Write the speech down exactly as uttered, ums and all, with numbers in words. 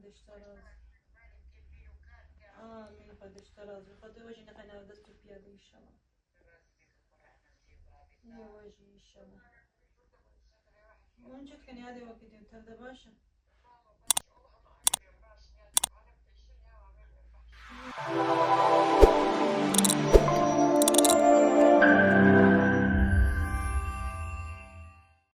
Xwedê ji te razî. Amîn, Xwedê ji te razî. Xwedê we jî nexeyne dest û piya de înşallah. Yê we jî înşallah. Hûn çi dikin yadê wekî dîn tev de baş e?